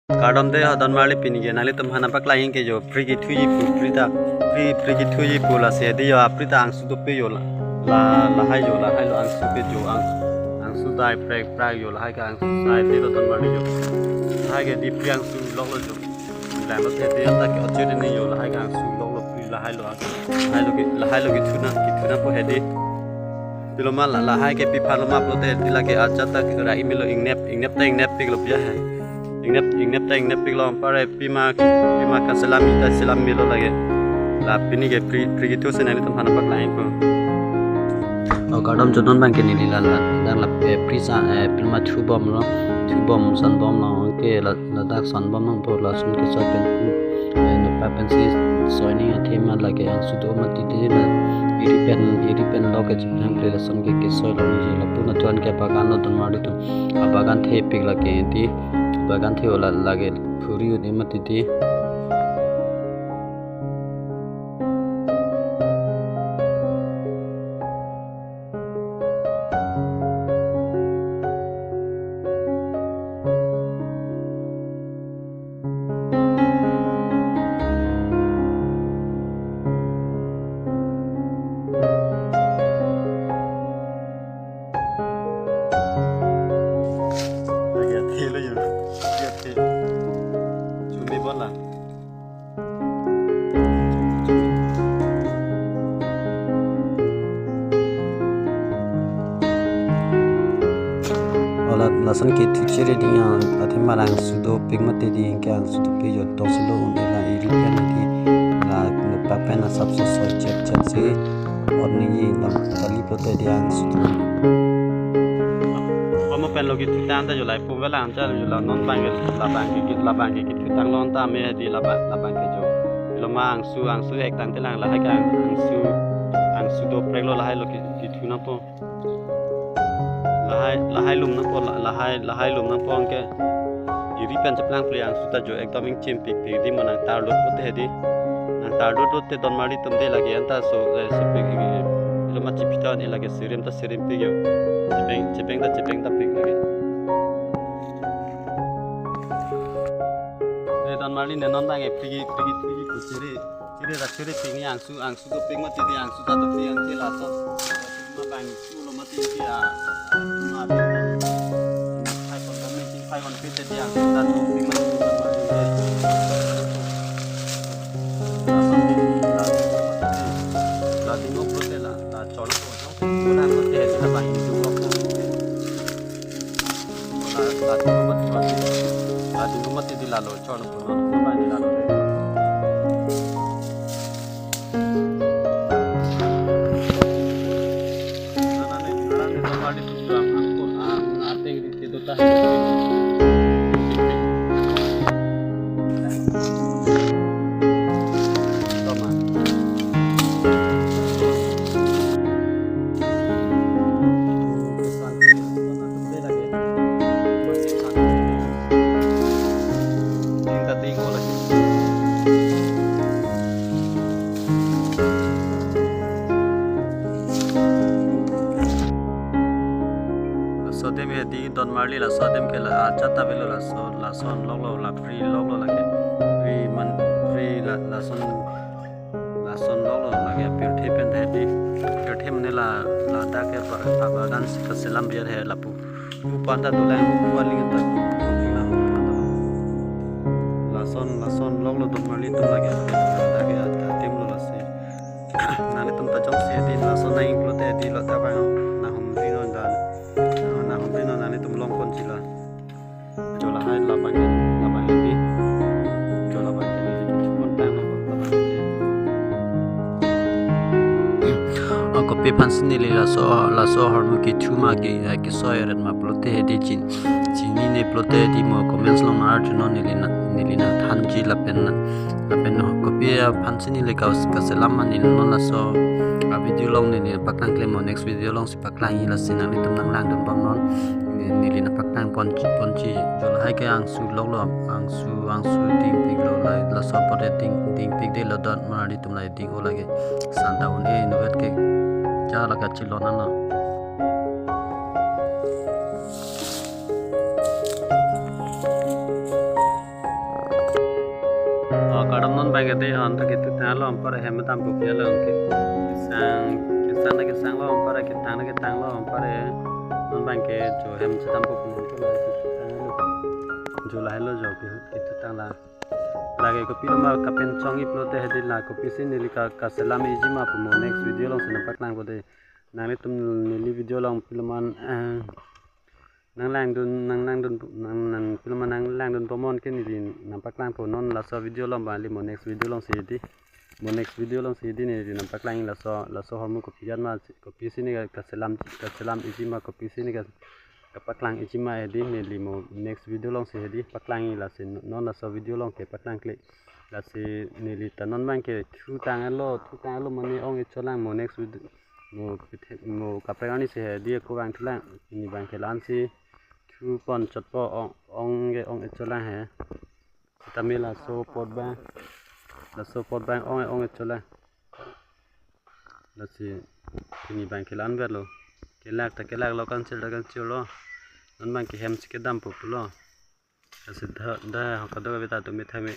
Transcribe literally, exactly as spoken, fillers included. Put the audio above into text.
Kardom de ho donmarli, pini ke nanglitum aphan nangpaklang-ik ke jo phri kethuji pu, phri ta, phri, phri kethuji pu lasi hedi jo, aphri ta angsu dope jo la, la, lahai jo, lahai lo angsu ke jo, ang, angsu dai prek prak jo, lahai ke angsu sai de lo donmarli jo. Lahai ke di phri angsu loklo jo. Lang lo thete ta ke oche de ne jo, lahai ke angsu loklo phri lahai lo ang. Lahai lo ke, lahai lo kethu nang, kethu nangpo hedi. Pilo ma la, lahai ke pi aphan lo ma pulote hedi lake ajat ta ra-i melo, ingnep, ingnep ta ingneppiklo pu ya he. Ingnep, ingnep ta ingnepiklo, anpar pima, pima kaselam ta selam melo lake. La pini ke phri, phri kethu si nanglitum aphan nangpaklang-ikpo. O kardom jo, non abang ke neli la, la, dak la, eh, phri sa, eh, pima thubomlo, thubom sanbomlo, anke la, ladak sanbom nangpo, lason kesoi pen, eh, nokpa pensi soi ning athema lake angsu do mati de la, eri pen, eri pen lok ke cheplang ple lason ke kesoi lo ji, lapu nathuan ke abagan lo donmarlitum, abagan thepik lake di, abagan the-o la, lake phuri un-e mati di. Lagi athe lo jo. Lagi athe. Chumi bola. Ola lason kethu chere di ya, athema angsu dopik mati di, ke angsu dope jo, tongsi lo un-e la eri pen di, la nokpa pen asapso soi chep chep si, or ningji lam kali pulote di angsu do. Komo pen lo kethu tang ta jo, lahai pu velang ta jo, la non abang ke, labang ke, labang ke kethu tang lon tame di, labang, labang ke jo. Lo ma angsu, angsu ek tangte lang, lahai ke angsu, angsu dopreklo, lahai lo ke, kethu nangpo. Lahai, lahai lum nangpo, la, lahai, lahai lum nangpo anke. Eri pen cheplang ple angsu ta jo ekdom ingchimpikpik di, mo nangtardut pulote hedi. Nangtardut lote donmarlitum de lake anta so, eh, sopik, eh, lo ma chipita ne lake serim ta serimpik jo. Chepeng, chepeng ta chepeng tapik lake. Eh, donmarli ne non abang ke phri ke, phri ke, phri ke chere. Chere ra chere pini angsu, angsu dopik mati di, angsu ta dopik, anke laso. Ma abang su lo mati di ya. Ma abang. Hai kon kami, hai kon pete di angsu ta dopik mati di. La di ngok prote la, la chol ko. Ko na ko te la abang itu ngok. La, la di ngok mati, la di ngok mati di lalo. Chon punon, punon ni lalo de. Nana ne, nana ne, nana ne, program angko, ah, ateng di situ tah. Toma. Laso adim hedi donmarli, laso adim ke la ajat ta avelo, laso, lason loklo, la phri loklo lake. Phri man, phri la, lason Lason loklo lake pirthe pen hedi. Pirthe mane la, ladak ke pa, pa bagan si kaselam biar he lapu. Pu panta dolang, pu aling ta. Lason, lason loklo donmarlitum lake. Ladak ke adim lo lasi. Nanglitum ta jongsi hedi lason nang-ingplote hedi lo ta bang nahum rino dan. Nahum rino nanglitum longpon chila. Chola hai labang ke, labang ke di. Chola labang ke di. Chupon tang labang ke di. O kopi aphan si neli laso, laso ahormu kethu ma ke, eh, kesoi ret ma pulote hedi chin. Chinine pulote hedi mo comments along arjunon, neli na, neli nangthanji lapen na. Lapen no kopi aphan si neli ka, kaselam ma neli non laso a video along neli paklang klem mo, next video along si paklang-ik, lasi nanglitum nanglangdun bang non. Ne-, neli nangpaklang pon, ponji, jo lahai ke angsu loklo, angsu, angsu dingpiklo, la, laso apot ding, dingpik de lo donmarlitum, la ding-o lake. Santa un-e inutvet ke ja la kachilon anlo. Dei, hon ta ketutang lo, anpar hem dampo pi lo ke. Kesang, kesang na kesang lo, anpar ketang na ketang lo, anpar non abang ke jo hem chedampo pu ke la ketutang lo. Jo lahelo jo ke ketutang la. Lake kopiloma kapen chongji pulote hedi la kopisi neli ka, kaselam iji ma pu mo next video alongsi nangpaklangpo dei. Nanglitum neli video along piloma, eh, nanglangdun, nanglangdun, nang, nang piloma nanglangdun bomnon ke neli nangpaklangpo. Non laso video along abang kali, mo next video alongsi hedi. Mo next video alongsi hedi neli nangpaklang laso, laso hormu kopi jan ma, kopisi ne ka, kaselam, kaselam iji ma, kopisi ne ka, kapaklang iji ma hedi neli mo next video alongsi hedi paklangji. Lasi non laso video along ke paklangkle. Lasi neli ta non abang ke thutang lo, thutang lo mane ong-e cholang mo next video. Mo pithe, mo kaprek arni si hedi ako abang thulang, pini abang ke la-ansi thupon chotpo, ong, ong ke ong-e cholang he. Sitame laso apot abang, laso apot abang ong-e ong-e cholang. Lasi pini abang ke la-an ver lo. Kelak ta kelak lo, kanchil ta kanchil lo. Non abang ke hem si kedampo pulo. Lasi dah, dah, ho kadokave ta tumi thame.